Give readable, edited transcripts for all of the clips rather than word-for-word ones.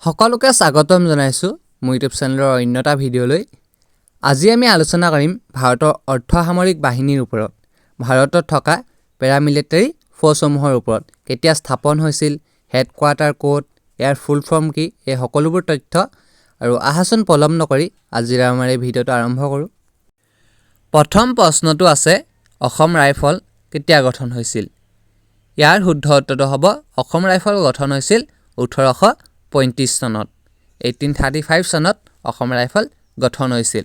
সকলোকে স্বাগতম জনাইছোঁ মোৰ ইউটিউব চেনেলৰ অন্য এটা ভিডিঅ'লৈ। আজি আমি আলোচনা কৰিম ভাৰতৰ অৰ্ধসামৰিক বাহিনীৰ ওপৰত, ভাৰতত থকা পেৰামিলিটাৰী ফ'ৰ্চসমূহৰ ওপৰত। কেতিয়া স্থাপন হৈছিল, হেডকোৱাৰ্টাৰ ক'ত, ইয়াৰ ফুল ফৰ্ম কি, এই সকলোবোৰ তথ্য। আৰু আহাচোন, পলম নকৰি আজিৰ আমাৰ এই ভিডিঅ'টো আৰম্ভ কৰোঁ। প্ৰথম প্ৰশ্নটো আছে, অসম ৰাইফল কেতিয়া গঠন হৈছিল? ইয়াৰ শুদ্ধ উত্তৰটো হ'ব, অসম ৰাইফল গঠন হৈছিল 1835 চনত। 1835 চনত অসম ৰাইফল গঠন হৈছিল।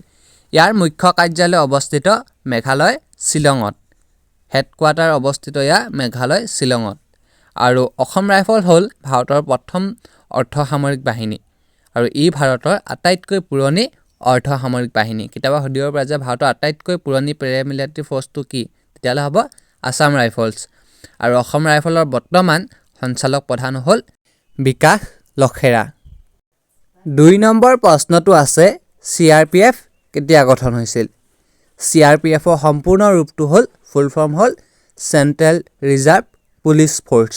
ইয়াৰ মুখ্য কাৰ্যালয় অৱস্থিত মেঘালয় শ্বিলঙত। হেডকোৱাৰ্টাৰ অৱস্থিত ইয়াৰ মেঘালয় শ্বিলঙত। আৰু অসম ৰাইফল হ'ল ভাৰতৰ প্ৰথম অৰ্ধসামৰিক বাহিনী আৰু ই ভাৰতৰ আটাইতকৈ পুৰণি অৰ্ধসামৰিক বাহিনী। কেতিয়াবা সুধিব পাৰে যে ভাৰতৰ আটাইতকৈ পুৰণি পেৰামিলিটাৰী ফ'ৰ্চটো কি? তেতিয়াহ'লে হ'ব আছাম ৰাইফলছ। আৰু অসম ৰাইফলৰ বৰ্তমান সঞ্চালক প্ৰধান হ'ল বিকাশ লখেৰা। 2 নম্বৰ প্ৰশ্নটো আছে, চিআৰপিএফ কেতিয়া গঠন হৈছিল? চিআৰপিএফৰ সম্পূৰ্ণ ৰূপটো হ'ল, ফুল ফৰ্ম হ'ল চেণ্ট্ৰেল ৰিজাৰ্ভ পুলিচ ফ'ৰ্চ।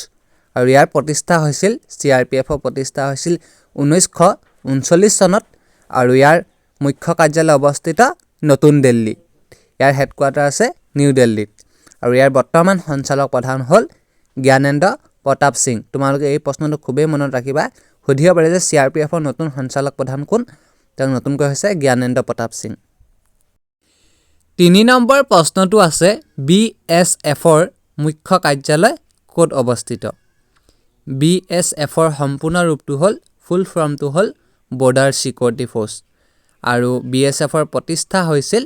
আৰু ইয়াৰ প্ৰতিষ্ঠা হৈছিল, চিআৰপিএফৰ প্ৰতিষ্ঠা হৈছিল 1939 চনত আৰু ইয়াৰ মুখ্য কাৰ্যালয় অৱস্থিত নতুন দিল্লী। ইয়াৰ হেডকোৱাৰ্টাৰ আছে নিউ দিল্লীত। আৰু ইয়াৰ বৰ্তমান সঞ্চালক প্ৰধান হ'ল জ্ঞানেন্দ্ৰ প্ৰতাপ সিং। তোমালোকে এই প্ৰশ্নটো খুবেই মনত ৰাখিবা। সুধিব পাৰে যে চিআৰপিএফৰ নতুন সঞ্চালক প্ৰধান কোন? তেওঁ নতুনকৈ হৈছে জ্ঞানেন্দ্ৰ প্ৰতাপ সিং। 3 নম্বৰ প্ৰশ্নটো আছে, বিএছএফৰ মুখ্য কাৰ্যালয় ক'ত অৱস্থিত? বিএছএফৰ সম্পূৰ্ণ ৰূপটো হ'ল, ফুল ফৰ্মটো হ'ল বৰ্ডাৰ ছিকিউৰিটি ফ'ৰ্চ। আৰু বিএছএফৰ প্ৰতিষ্ঠা হৈছিল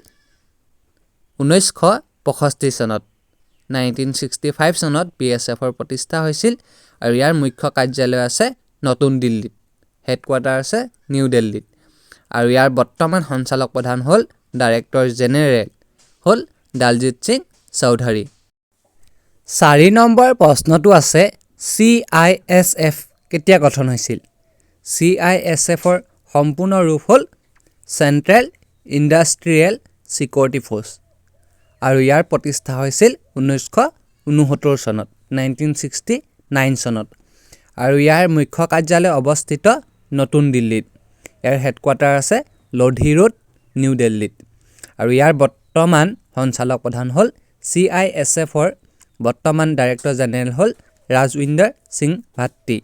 1965 চনত। 1965 চনত বিএছএফৰ প্ৰতিষ্ঠা হৈছিল আৰু ইয়াৰ মুখ্য কাৰ্যালয় আছে নতুন দিল্লীত, হেডকোৱাৰ্টাৰ আছে নিউ দিল্লীত। আৰু ইয়াৰ বৰ্তমান সঞ্চালক প্ৰধান হ'ল, ডাইৰেক্টৰ জেনেৰেল হ'ল দালজিৎ সিং চৌধুৰী। 4 নম্বৰ প্ৰশ্নটো আছে, চিআইএছএফ কেতিয়া গঠন হৈছিল? চিআইএছএফৰ সম্পূৰ্ণ ৰূপ হ'ল চেণ্ট্ৰেল ইণ্ডাষ্ট্ৰিয়েল ছিকিউৰিটি ফ'ৰ্চ আৰু ইয়াৰ প্ৰতিষ্ঠা হৈছিল 1969 চনত, 1969 চনত। আৰু ইয়াৰ মুখ্য কাৰ্যালয় অৱস্থিত নতুন দিল্লীত। ইয়াৰ হেডকোৱাৰ্টাৰ আছে লোধি ৰোড, নিউ দিল্লীত। আৰু ইয়াৰ বৰ্তমান সঞ্চালক প্ৰধান হ'ল, চিআইএছএফৰ বৰ্তমান ডাইৰেক্টৰ জেনেৰেল হ'ল ৰাজৱিন্দৰ সিং ভাট্টি।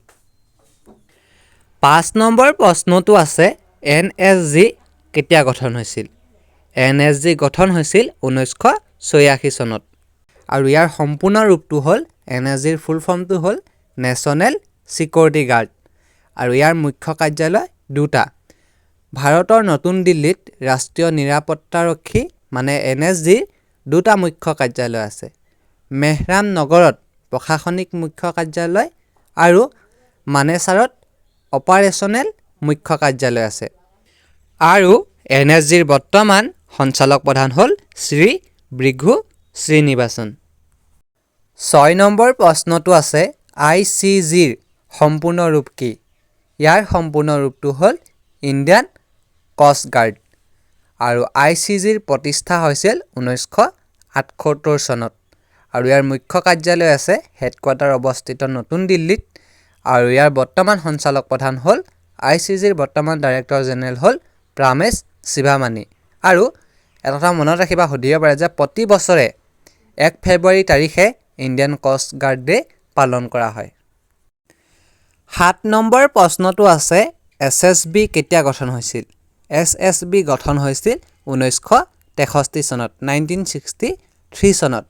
5 নম্বৰ প্ৰশ্নটো আছে, এনএছজি কেতিয়া গঠন হৈছিল? এনএছজি গঠন হৈছিল 1986 চনত আৰু ইয়াৰ সম্পূৰ্ণ ৰূপটো হ'ল, এনএছজিৰ ফুল ফৰ্মটো হ'ল নেশ্যনেল ছিকিউৰিটি গাৰ্ড। আৰু ইয়াৰ মুখ্য কাৰ্যালয় দুটা। ভাৰতৰ নতুন দিল্লীত ৰাষ্ট্ৰীয় নিৰাপত্তাৰক্ষী মানে এনএছজিৰ দুটা মুখ্য কাৰ্যালয় আছে। মেহৰাম নগৰত প্ৰশাসনিক মুখ্য কাৰ্যালয় আৰু মানেছাৰত অপাৰেশ্যনেল মুখ্য কাৰ্যালয় আছে। আৰু এনএছজিৰ বৰ্তমান সঞ্চালক প্ৰধান হ'ল শ্ৰী ভৃগু শ্ৰীনিবাসন। 6 নম্বৰ প্ৰশ্নটো আছে, আইচিজিৰ সম্পূৰ্ণ ৰূপ কি? ইয়াৰ সম্পূৰ্ণ ৰূপটো হ'ল ইণ্ডিয়ান কষ্ট গাৰ্ড। আৰু আইচিজিৰ প্ৰতিষ্ঠা হৈছিল 1978 চনত আৰু ইয়াৰ মুখ্য কাৰ্যালয় আছে, হেডকোৱাৰ্টাৰ অৱস্থিত নতুন দিল্লীত। আৰু ইয়াৰ বৰ্তমান সঞ্চালক প্ৰধান হ'ল, আইচিজিৰ বৰ্তমান ডাইৰেক্টৰ জেনেৰেল হ'ল প্ৰামেশ শিৱামানী। আৰু এটা কথা মনত ৰাখিবা, সুধিব পাৰে যে প্ৰতি বছৰে 1 ফেব্ৰুৱাৰী তাৰিখে ইণ্ডিয়ান কষ্ট গাৰ্ড ডে পালন কৰা হয়। 7 নম্বৰ প্ৰশ্নটো আছে, এছএছবি কেতিয়া গঠন হৈছিল? এছএছবি গঠন হৈছিল 1963 চনত, 1963 চনত।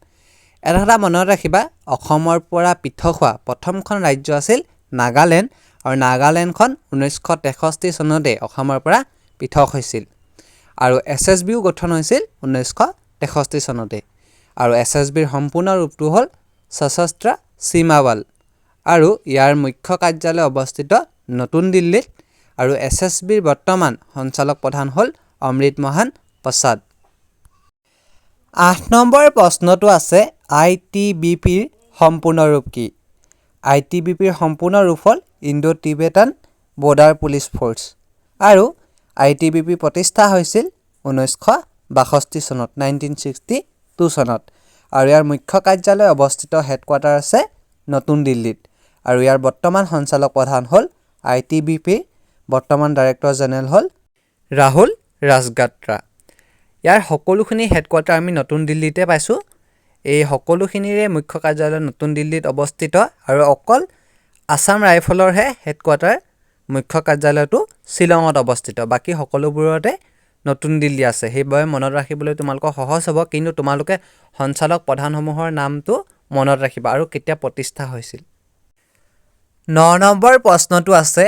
এটা কথা মনত ৰাখিবা, অসমৰ পৰা পৃথক হোৱা প্ৰথমখন ৰাজ্য আছিল নাগালেণ্ড আৰু নাগালেণ্ডখন 1963 চনতে অসমৰ পৰা পৃথক হৈছিল। আৰু এছএছবিও গঠন হৈছিল 1963 চনতে। আৰু এছএছবিৰ সম্পূৰ্ণ ৰূপটো হ'ল সশস্ত্ৰ সীমা বল আৰু ইয়াৰ মুখ্য কাৰ্যালয় অৱস্থিত নতুন দিল্লীত। আৰু এছএছবিৰ বৰ্তমান সঞ্চালক প্ৰধান হ'ল অমৃত মোহন প্ৰসাদ। 8 নম্বৰ প্ৰশ্নটো আছে, আইটিবিপিৰ সম্পূৰ্ণ ৰূপ কি? আইটিবিপিৰ সম্পূৰ্ণ ৰূপ হ'ল Indo Tibetan border police force. আৰু আইটিবিপি প্ৰতিষ্ঠা হৈছিল 1962 চনত, 1962 চনত। আৰু ইয়াৰ মুখ্য কাৰ্যালয় অৱস্থিত, হেডকোৱাৰ্টাৰ আছে নতুন দিল্লীত। আৰু ইয়াৰ বৰ্তমান সঞ্চালক প্ৰধান হ'ল, আইটিবিপিৰ বৰ্তমান ডাইৰেক্টৰ জেনেৰেল হ'ল ৰাহুল ৰাজগাত্ৰা। ইয়াৰ সকলোখিনি হেডকোৱাৰ্টাৰ আমি নতুন দিল্লীতে পাইছোঁ। এই সকলোখিনিৰে মুখ্য কাৰ্যালয় নতুন দিল্লীত অৱস্থিত আৰু অকল আছাম ৰাইফলৰহে হেডকোৱাৰ্টাৰ, মুখ্য কাৰ্যালয়টো শ্বিলঙত অৱস্থিত। বাকী সকলোবোৰতে নতুন দিল্লী আছে। সেইবাবে মনত ৰাখিবলৈ তোমালোকৰ সহজ হ'ব। কিন্তু তোমালোকে সঞ্চালক প্ৰধানসমূহৰ নামটো মনত ৰাখিবা আৰু কেতিয়া প্ৰতিষ্ঠা হৈছিল। 9 নম্বৰ প্ৰশ্নটো আছে,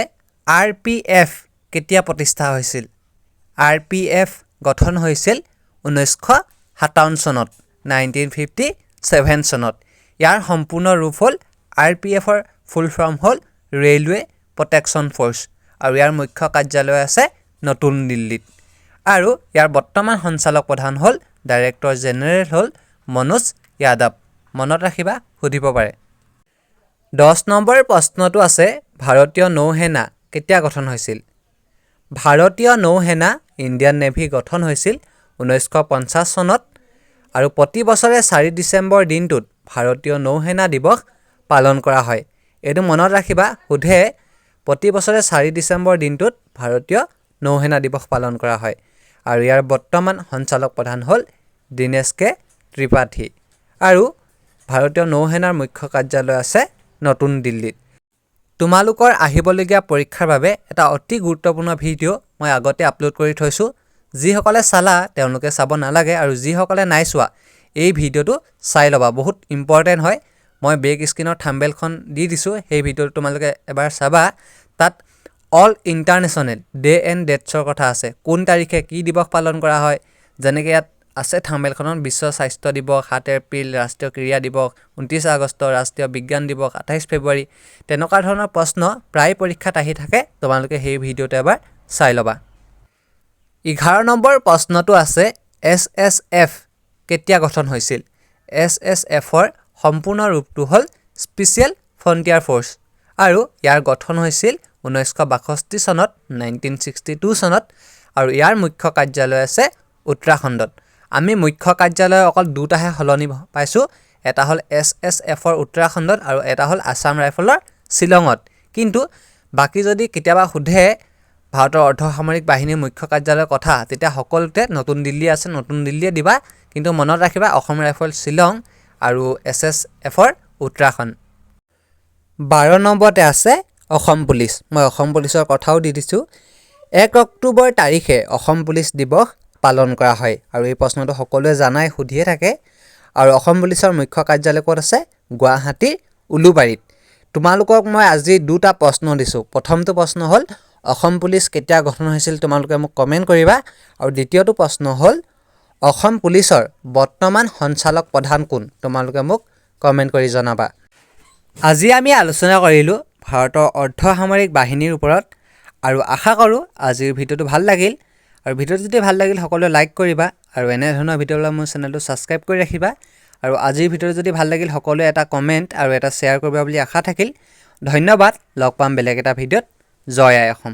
আৰপিএফ কেতিয়া প্ৰতিষ্ঠা হৈছিল? আৰপিএফ গঠন হৈছিল 1957 চনত, 1957 চনত। ইয়াৰ সম্পূৰ্ণ ৰূপ হ'ল, আৰপিএফৰ ফুল ফৰ্ম হ'ল ৰেলৱে প্ৰটেকশ্যন ফ'ৰ্চ আৰু ইয়াৰ মুখ্য কাৰ্যালয় আছে নতুন দিল্লীত। আৰু ইয়াৰ বৰ্তমান সঞ্চালক প্ৰধান হ'ল, ডাইৰেক্টৰ জেনেৰেল হ'ল মনোজ যাদৱ। মনত ৰাখিবা, সুধিব পাৰে। 10 নম্বৰ প্ৰশ্নটো আছে, ভাৰতীয় নৌসেনা কেতিয়া গঠন হৈছিল? ভাৰতীয় নৌসেনা, ইণ্ডিয়ান নেভি গঠন হৈছিল 1950 চনত আৰু প্ৰতি বছৰে 4 ডিচেম্বৰ দিনটোত ভাৰতীয় নৌসেনা দিৱস পালন কৰা হয়। এইটো মনত ৰাখিবা, সোধে। প্ৰতি বছৰে 4 ডিচেম্বৰ দিনটোত ভাৰতীয় নৌসেনা দিৱস পালন কৰা হয়। আৰু ইয়াৰ বৰ্তমান সঞ্চালক প্ৰধান হ'ল দীনেশ কে ত্ৰিপাঠী আৰু ভাৰতীয় নৌসেনাৰ মুখ্য কাৰ্যালয় আছে নতুন দিল্লীত। তোমালোকৰ আহিবলগীয়া পৰীক্ষাৰ বাবে এটা অতি গুৰুত্বপূৰ্ণ ভিডিঅ' মই আগতে আপলোড কৰি থৈছোঁ। যিসকলে চালা, তেওঁলোকে চাব নালাগে আৰু যিসকলে নাই চোৱা, এই ভিডিঅ'টো চাই ল'বা, বহুত ইম্পৰ্টেণ্ট হয়। মই বেক স্ক্ৰীণৰ থাম্বনেইলখন দি দিছোঁ। সেই ভিডিঅ'টো তোমালোকে এবাৰ চাবা। তাত অল ইণ্টাৰনেশ্যনেল ডে এণ্ড ডেটছৰ কথা আছে, কোন তাৰিখে কি দিৱস পালন কৰা হয়। যেনেকৈ ইয়াত আছে থাম্বনেইলখনত, বিশ্ব স্বাস্থ্য দিৱস 7 এপ্ৰিল, ৰাষ্ট্ৰীয় ক্ৰীড়া দিৱস 29 আগষ্ট, ৰাষ্ট্ৰীয় বিজ্ঞান দিৱস 28 ফেব্ৰুৱাৰী। তেনেকুৱা ধৰণৰ প্ৰশ্ন প্ৰায় পৰীক্ষাত আহি থাকে। তোমালোকে সেই ভিডিঅ'টো এবাৰ চাই ল'বা। 11 নম্বৰ প্ৰশ্নটো আছে, এছএছএফ কেতিয়া গঠন হৈছিল? এছএছএফৰ সম্পূৰ্ণ ৰূপটো হ'ল স্পেচিয়েল ফ্ৰণ্টিয়াৰ ফ'ৰ্চ আৰু ইয়াৰ গঠন হৈছিল 1962 চনত, 1962 চনত আৰু ইয়াৰ মুখ্য কাৰ্যালয় আছে উত্তৰাখণ্ডত। আমি মুখ্য কাৰ্যালয় অকল দুটাহে সলনি পাইছোঁ। এটা হ'ল এছএছএফৰ উত্তৰাখণ্ডত আৰু এটা হ'ল আছাম ৰাইফলৰ শ্বিলঙত। কিন্তু বাকী যদি কেতিয়াবা সোধে ভাৰতৰ অৰ্ধসামৰিক বাহিনীৰ মুখ্য কাৰ্যালয়ৰ কথা, তেতিয়া সকলোতে নতুন দিল্লী আছে, নতুন দিল্লীয়ে দিবা। কিন্তু মনত ৰাখিবা, অসম ৰাইফল শ্বিলং আৰু এছএছএফৰ উত্তৰাখণ্ড। 12 নম্বৰতে আছে অসম পুলিচ। মই অসম পুলিচৰ কথাও দি দিছোঁ। 1 অক্টোবৰ তাৰিখে অসম পুলিচ দিৱস পালন কৰা হয় আৰু এই প্ৰশ্নটো সকলোৱে জানাই, সুধিয়ে থাকে। আৰু অসম পুলিচৰ মুখ্য কাৰ্যালয় ক'ত আছে? গুৱাহাটীৰ উলুবাৰীত। তোমালোকক মই আজি দুটা প্ৰশ্ন দিছোঁ। প্ৰথমটো প্ৰশ্ন হ'ল, অসম পুলিচ কেতিয়া গঠন হৈছিল? তোমালোকে মোক কমেণ্ট কৰিবা। আৰু দ্বিতীয়টো প্ৰশ্ন হ'ল, অসম পুলিচৰ বৰ্তমান সঞ্চালক প্ৰধান কোন? তোমালোকে মোক কমেণ্ট কৰি জনাবা। আজি আমি আলোচনা কৰিলোঁ ভাৰতৰ অৰ্ধসামৰিক বাহিনীৰ ওপৰত আৰু আশা কৰোঁ আজিৰ ভিডিঅ'টো ভাল লাগিল। আৰু ভিডিঅ'টো যদি ভাল লাগিল, সকলোৱে লাইক কৰিবা আৰু এনেধৰণৰ ভিডিঅ'লৈ মোৰ চেনেলটো ছাবস্ক্ৰাইব কৰি ৰাখিবা। আৰু আজিৰ ভিডিঅ'টো যদি ভাল লাগিল, সকলোৱে এটা কমেণ্ট আৰু এটা শ্বেয়াৰ কৰিবা বুলি আশা থাকিল। ধন্যবাদ। লগ পাম বেলেগ এটা ভিডিঅ'ত। জয় আই অসম।